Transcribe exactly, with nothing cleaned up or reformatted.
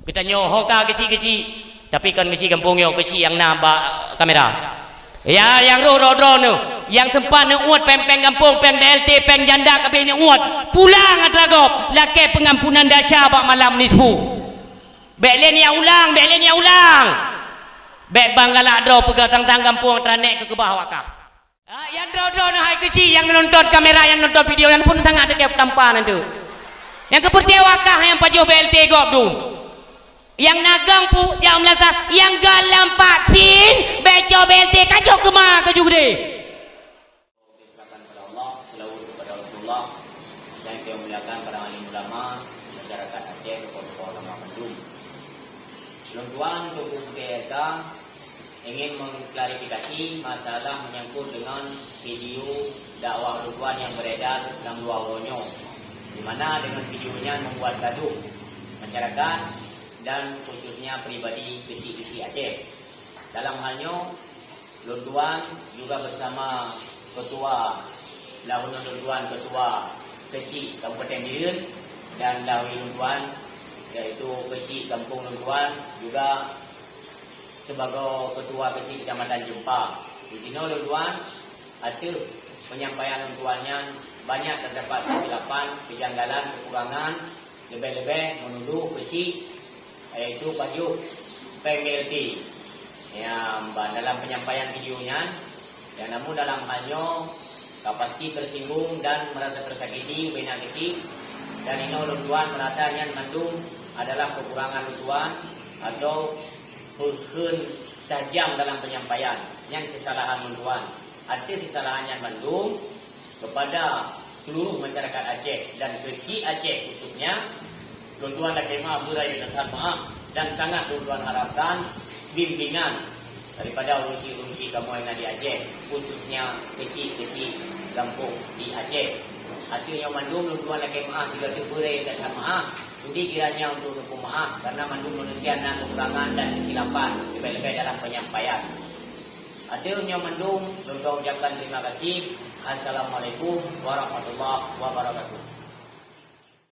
Geutanyoe ho ka geusyik-geusyik, tapi kon geusyik gampông nyoe, geusyik nyang na bak kamera. Ya, nyang roh droe-droe neuh, nyang teumpat neuôt péng-péng gampông, péng B L T, péng janda kabéh neuôt, pulang atra gob, lakée peungampunan desya bak malam nisfu. Bék lé neujak ulang, bék lé neujak ulang. Bék ban galak droe peugah tang-tang gampông atra nèk keu keubah wakah. Ah, nyang droe-droe neuh hai geusyik nyang nonton kamera, nyang nonton video nyan pun sangat teuka tampa nyan tu. Nyang keupeurcaya wakah nyang pajoh B L T gob tu. Nyang nagong pu nyang meulasa nyang goh lam vaksin, bék cok B L T kajok keuma kaju geude. Kepada Allah, selawat kepada Rasulullah, dan kita muliakan para alim ulama, masyarakat Aceh, tokoh-tokoh ulama bandum. Lôn tuan untuk P P K ingin mengklarifikasi masalah menyangkut dengan video dakwah lôn tuan yang beredar lam dua uroe nyoe, di mana dengan video nyan membuat gaduh masyarakat dan khususnya pribadi geusyik-geusyik Aceh. Dalam hal nyoe, lôn tuan juga bersama ketua, lahuna lôn tuan ketua geusyik Kabupaten Bireuen dan lahuna lôn tuan, yaitu geusyik gampông lôn tuan juga sebagai ketua geusyik Kecamatan Jeumpa. Di sinoe lôn tuan, ateueh penyampaian lôn tuan nyan banyak terdapat kesilapan, kejanggalan, kekurangan, leubeh-leubeh meunurot geusyik, yaitu pajoh péng B L T. Ya, dalam penyampaian video nyan, ya, namun dalam hal nyoe ka pasti tersinggung dan merasa tersakiti ubena geusyik, dan inoe lôn tuan merasa nyan mandum adalah kekurangan lôn tuan atau peukheun tajam dalam penyampaian. Nyan kesalahan lôn tuan. Ateueh kesalahan nyan mandum, kepada seluruh masyarakat Aceh dan geusyik Aceh khususnya, lôn tuan lakée maaf, beuraya that maaf, dan sangat lôn tuan harapkan bimbingan daripada ureuëng syik-ureuëng syik kamoe nyang na di Aceh, khususnya geusyik-geusyik gampông di Aceh. Ateueh nyoe mandum lôn tuan lakée maaf, juga teupeuraya that maaf. Jadi kiranya untuk neupeumaaf karena mandum manusia na kekurangan dan kesilapan leubeh-leubeh dalam penyampaian. Ateueh nyoe mandum, lôn tuan ucapkan terima kasih. Assalamualaikum warahmatullahi wabarakatuh.